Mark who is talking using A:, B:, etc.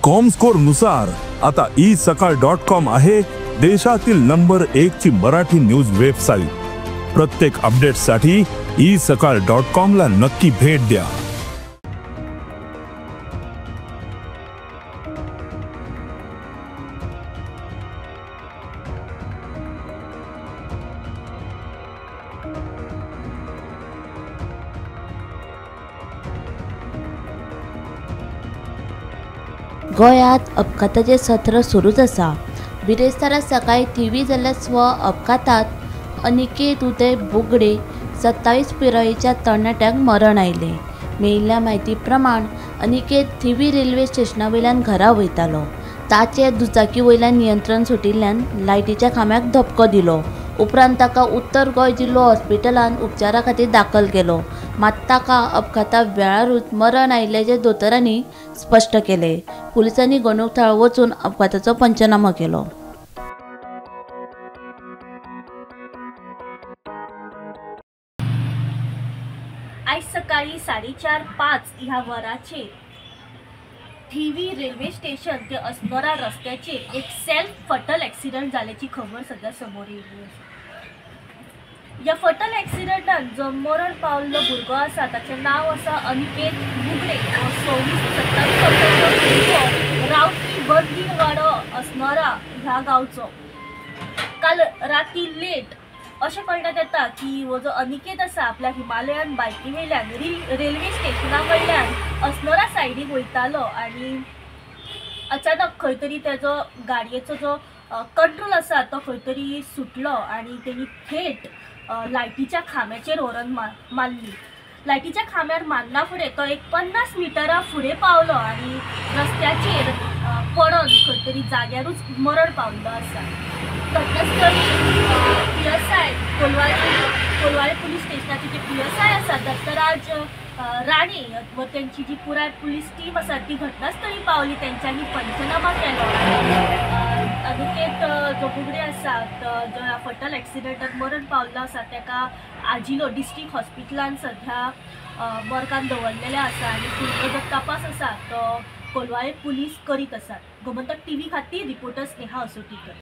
A: Comscore नुसार आता esakal.com आहे देशातील नंबर 1 ची मराठी न्यूज वेबसाईट। प्रत्येक अपडेटसाठी esakal.com ला नक्की भेट द्या।
B: गोंयांत अपघाताचें सत्र सुरूच आसा। बिरेस्तारा सकाळीं थिवी जाल्ल्या स्व अपघातांत अनिकेत उदय बुगडे 27 पिरायेच्या तरणाट्याक मरण आयलें। मेळिल्ल्या म्हायती प्रमाण अनिकेत थिवी रेल्वे स्टेशना वयल्यान घरा वयतालो। ताचें दुचाकी वयल्यान नियंत्रण सुटिल्ल्यान लायटीच्या खांब्याक धपको दिलो। उपरांत ताका उत्तर गोंय जिल्लो हॉस्पिटलांत उपचारा खातीर दाखल केलो। मात ताका अपघाता वेळारूच मरण आयिल्ल्याचें दोतोरांनी स्पश्ट केलें। पुलिसांनी घडणूक थळार वचून अपघाताचो पंचनामो केलो।
C: आयज सकाळी 4:30-5 ह्या वराचेर थिवी रेल्वे स्टेशन ते अस्नोरा रस्त्याचेर एक सेल्फ फटल एक्सिडंट जाल्याची खबर सध्या समोर येयल्ली आसा। ह्या फटल एक्सिडंटान जो मरण पावल्लो भुरगो आसा ताचें नांव आसा अनिकेत बुगडे। हो 26-27 वर्सांचो भुरगो रावपी बर्दीनवाडो अस्नोरा ह्या गांवचो। काल राती लेट अशें कळण्यात येता की हो जो अनिकेत आसा आपल्या हिमालयन बायकी वयल्यान रेल्वे स्टेशना कडल्यान अस्नोरा सायडीक वयतालो आनी अचानक खंय तरी तेजो गाडयेचो जो कंट्रोल आसा तो खंय तरी सुटलो आनी तेणी थेट लायटीच्या खांब्याचेर व्हरून मारली। लायटीच्या खांब्यार मारना फुडें तो एक 50 मिटरां फुडें पावलो आनी रस्त्याचेर पडोन खंय तरी जाग्यारूच मरण पावल्लो आसा। घटनास्थळी PSI Colvale police स्टेशनाचे जे PSI आसा दत्तराज राणे व त्यांची जी पुराय पुलीस टीम आसा ती घटनास्थळी पावली। तेंच्यांनी पंचनामा केलो आनी अनिकेत जो बुगडे आसा जो ह्या फटल एक्सिडंटात मरण पावल्लो आसा ताका आजिलो डिस्ट्रिक्ट हॉस्पिटलान सध्या मोर्गान दवरलेलें आसा आनी फुडलो जो तपास आसा तो कोलवाळे पुलीस करीत आसात। गोमंतक टीव्ही खातीर रिपोर्टर स्नेहा असोटीकर।